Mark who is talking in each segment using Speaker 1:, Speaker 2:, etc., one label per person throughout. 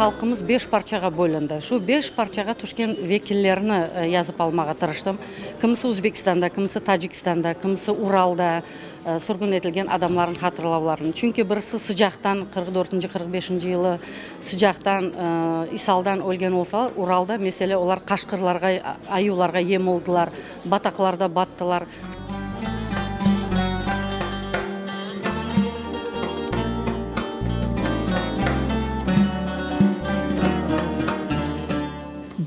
Speaker 1: halqımız beş parçağa bölündi. Şu beş parçağa tüşken vekillerni yazıp almağa tırıştım. Kimisi Özbekistanda, kimisi Tacikistanda, kimisi Uralda sürgün etilgen adamlarnıñ hatırlavlarını. Çünki birisi sıcaqtan, 44 dörtünci, 45 inci yılı sıcaqtan, isaldan ölgen olsalar, Uralda, mesele, olar qaşqırlarğa, ayuvlarğa yem oldılar, bataqlarda battılar.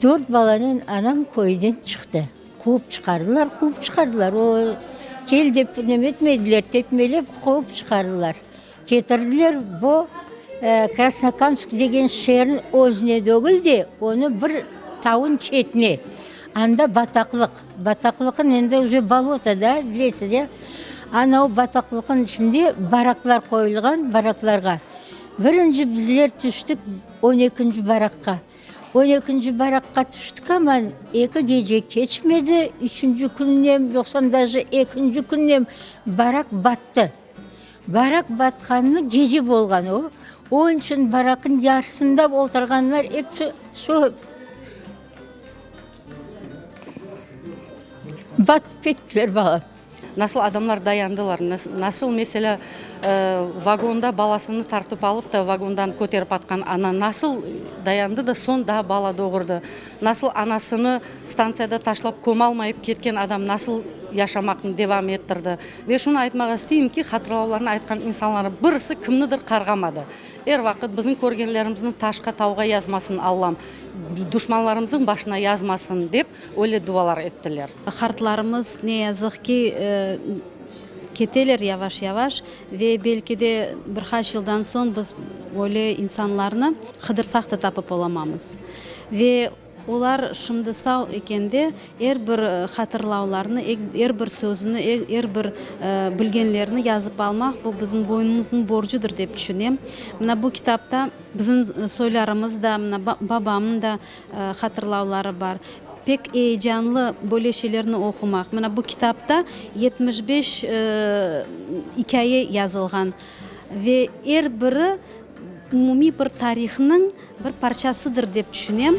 Speaker 2: Dört balanen anam köyden çıqtı. Quvıp çıqardılar, quvıp çıqardılar. O, kel dep neme etmediler, tepmelep quvıp çıqardılar. Ketirdiler bu Krasnokamsk degen şeerniñ özüne degil de, onı bir tavun çetine. Anda bataqlıq, bataqlıqın endi uje bolota da, bilesiz ya. Ana o bataqlıqın içinde baraklar qoyulğan, baraklarğa. Birinci bizler tüştik on ekinci barakqa. On ekinci barakqa tüştik amma, eki gece keçmedi, üçünci künnem, yoqsam daje ekinci künnem barak battı. Barak batqanı gece bolğan o. Onıñ içün baraknıñ yarısında oturğanlar episi şu batıp kettiler, balam.
Speaker 1: Nasıl adamlar dayandılar, nasıl, meselâ, vagonda balasını tartıp alıp da vagondan köterip atqan ana nasıl dayandı da soñ daa bala doğurdı, nasıl anasını stantsiyada taşlap kömalmayıp ketken adam nasıl yaşamaqnı devam ettirdi. Ve şunı aytmağa isteyim ki, hatıravlarını aytqan insanlarnıñ birisi kimnidir qarğamadı. Er vaqıt bizim körgenlerimizni taşqa, tavğa yazmasın Allam, duşmanlarımıznıñ başına yazmasın, dep öyle dualar ettiler.
Speaker 3: Qartlarımız, ne yazıq ki, keteler yavaş-yavaş ve belki de bir qaç yıldan soñ biz öyle insanlarnı qıdırsaq da tapıp olamamız. Ve Olar şimdi sağ ekende er bir hatırlavlarını, er bir sözüni, er bir bilgenlerini yazıp almaq, bu bizim boynumıznıñ borcudır, dep tüşünem. Mına bu kitapta bizim soylarımız da, mına babamnıñ da hatırlavları bar. Pek eyecanlı böyle şeylerni oqumaq. Mına bu kitapta 75 ikâye yazılğan ve er biri umumiy bir tarihnıñ bir parçasıdır, dep tüşünem.